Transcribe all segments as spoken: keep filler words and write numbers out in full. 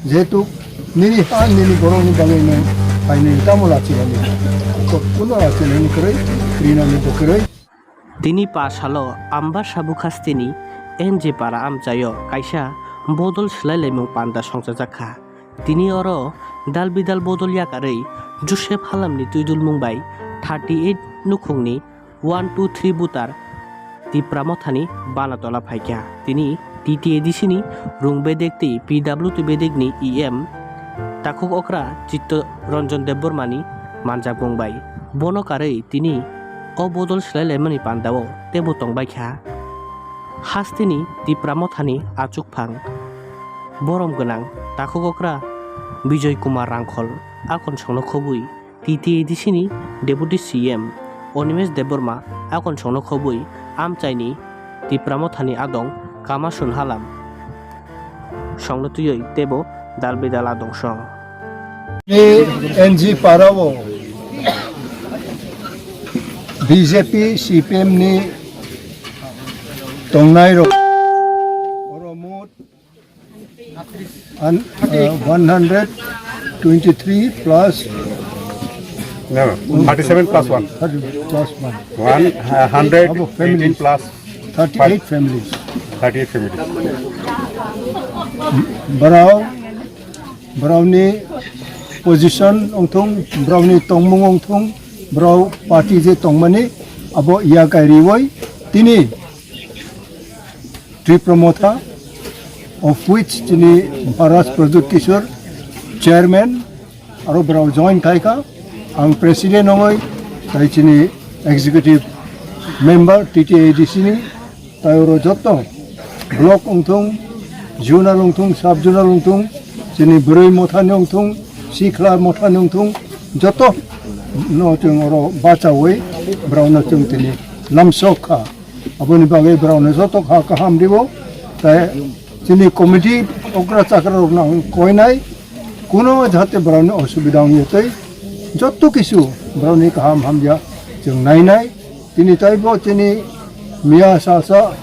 Jehetu nini ha nini borokni bagwi nwng phainani tamo lachilani, kok kuno lachilani kwrwi, krinani bo kwrwi. Tini pa salo Ambasa Bukhasteni N J Para amchaio kaisa bodol swlailaimung panda songchajak kha. Tini oro dal bidal bodol yakarwi Joseph Halamni twidulmung bai thirty eight nukhungni one two three butar Tipra Mothani Banatola phaikha. Tini T T A D C ni rung bedek tei P W T bedek ni E M takhuk okra Chitto Ranjan Debbarma ni manjakmung bai. Bono karwi tini o bodol swlailaimani pandao tebo tongbaikha. Hasteni Tipra Mothani achukphang borom gwnang takhuk okra Bijoy Kumar Rangkhol akonsongno khobwi T T A D C ni Deputy C M Animesh Debbarma akonsongno khobwi amchaini Tipra Mothani adong Kamasun Halam songno twiwi tebo dal bidal adong song. Ni N G Parao B J P C P M ni tongnai rok oro mot An, uh, one hundred twenty-three plus No, no, thirty-seven plus one. Thirty plus one. One, uh, hundred eighteen plus thirty-eight families. Thirty-eight families. Brao, brao ni position ongthung, brao ni tongmung ongthung, brao party je tongmani, abo iya kai riwoi, tini Tipra Motha, of which chini Maharaj Pradyut Kishore, chairman, aro brao join khai kha, ang president ongoi, tai chini executive member T T A D C ni, tai oro jotto block ongthung, zonal ongthung, sub zonal ongthung, chini Bwrwi Motha ni ongthung, Sikla Motha ni ongthung, jotto no chwng oro bachawi brao no chwng tini lamsok kha. Aboni bagwi brao no joto kha kaham ribo. Tai chini committee okra chakra rok no ang koinai, kuno jahate brao ni osubida wngya tei jotto kisu brao ni kaham hamya chwng nainai. Tini taibo chini miya sasa,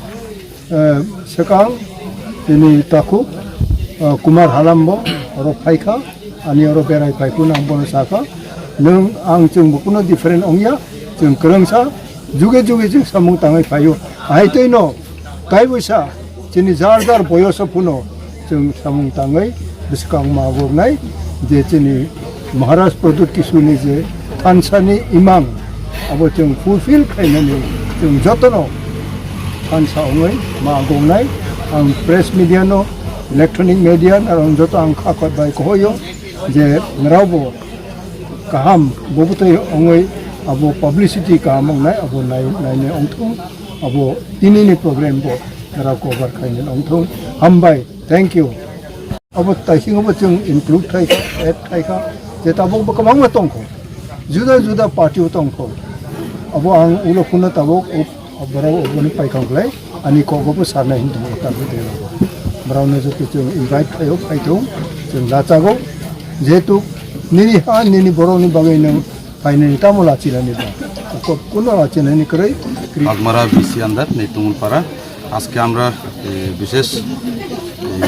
eh, swkang chini takhuk, eh, Kumar Halam bo oro phaikha. Ani oro berai phai phano ang bono sakha, nwng ang chwng bo kuno different ongya, chwng kwrwngsa, juge juge chwng samung tangwi phaio. Ahai tei no, tai buisa, chini jar jar boyoso phano chwng samung tangwi bwskang ma goknai, je chini Maharaj Pradyut Kishore ni je thansa ni imang, abo chwng fulfill khainani chwng jotono thansa ongwi ma goknai. Ang press media no, electronic media no, ang joto ang kha kot bai kohoyo. Je nrao bo kaham, bo bwtwi ongwi abo publicity kaham wngnai, abo nai-, nainai ongthung, abo tini ni program bo nrao cover khainai ongthung. Hambai, thank you. Abo taisingo bo chwng include khai kha, add khai kha, je tabuk bo kwbangma tongkho, juda juda party o tongkho, abo ang ulo phunukno tabuk. Borok oboni paikha wngkhlai ani kogo bo sarnai hinwi tongo, tabuk de. Borokno joto chwng invite khlaio, phaithung, chwng lachago. Jehetu nini ha, nini borokni bagwi nwng phainani tamo lachilani ba? Ko-, kuno lachinani kwrwi. Bagmara B C under ni Tungulpara. আজকে আমরা, এ, বিশেষ, এ,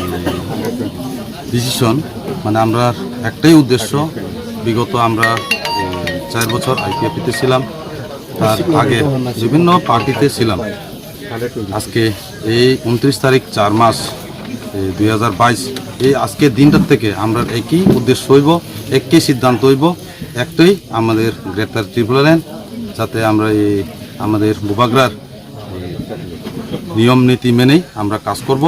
ডিসিশন, মানে আমরা একটাই উদ্দেশ্য, বিগত আমরা, এ, চার বছর আইপিএফটিতে ছিলাম, তার আগে বিভিন্ন পার্টিতে ছিলাম। আজকে এই ঊনত্রিশ তারিখ চার মাস, এই দুই হাজার বাইশ, এই আজকের দিনটার থেকে আমরা একই উদ্দেশ্য হইব, একই সিদ্ধান্ত হইব, একটাই আমাদের গ্রেটার ত্রিপুরাল্যান্ড, যাতে আমরা এই আমাদের বুবাগ্রার নিয়ম নীতি মেনেই আমরা কাজ করব।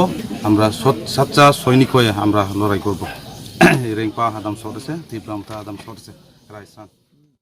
আমরা সৎ-, সাচ্চা সৈনিক হয়ে আমরা লড়াই করব। রেংপা আদাম সরেছে, তীব্রামতা আদাম সরেছে, রাইসান।